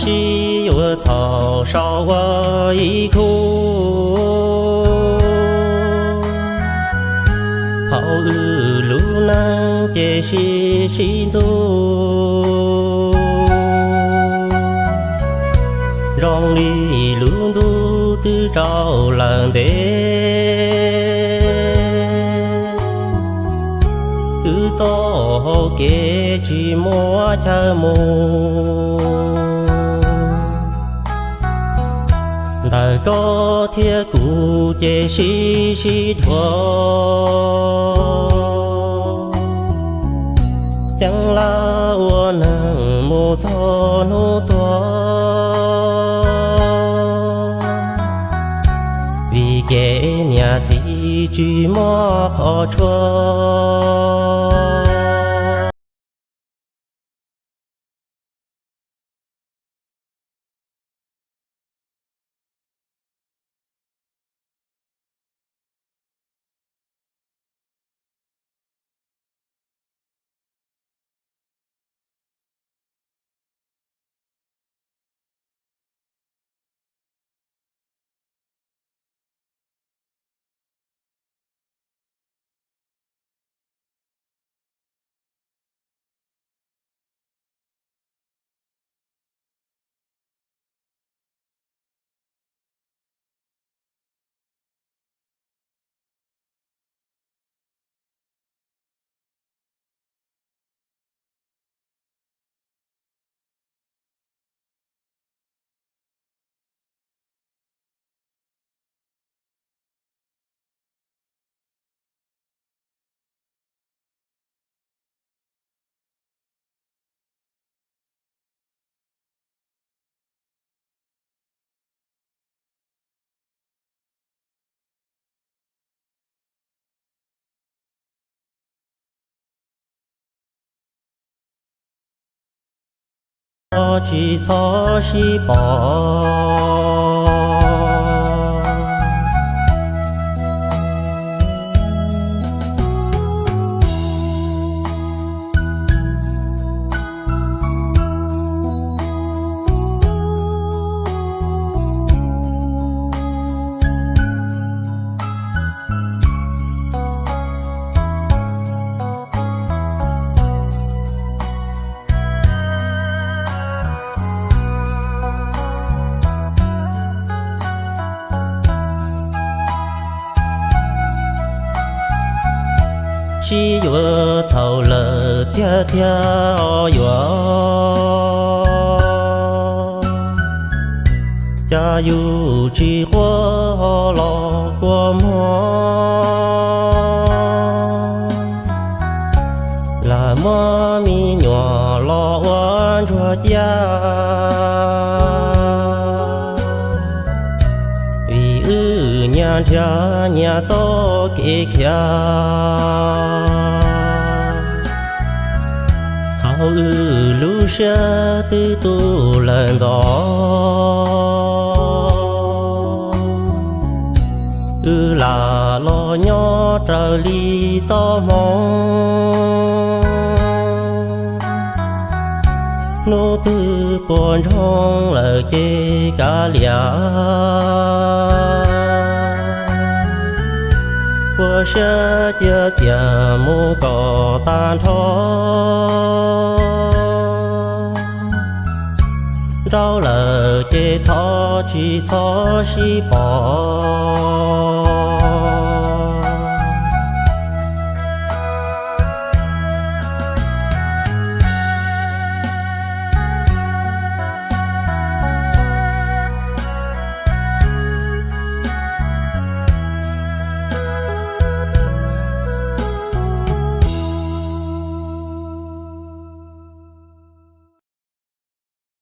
Sib yuav txhaum sau ua ib khub, hauv wb lub neej ces sib sib ntxub, zoo li lub ntuj twb tsaus lawm ntev. Wb txoj hau kev tsis muaj chaw mus, ntawm koj thiab kuv ces sib sib dhuav. Ceeb laj ua neeg mus txog hnub tuag, vim kev niam txiv tsis muaj qhov tshuaj. Tsis txhob sib pom. Sib yuav txhaum lawm tiag tiag os yuav, cas yus tsis quaj ho los kua muag. Lam muab me nyuam los ua ntsuag ciaj, vim wb nyias nrhiav nyias txoj kev khiav. Thaum wb lub siab twb tu lawm ntxov, wb lam los nyob raws li txoj hmoo. Hnub twg puas ntsoog lawm ces kav liam, ua siab cia tiam mus kom tag nrho. Nrauj lawm ces thov tsis txhob sib pom.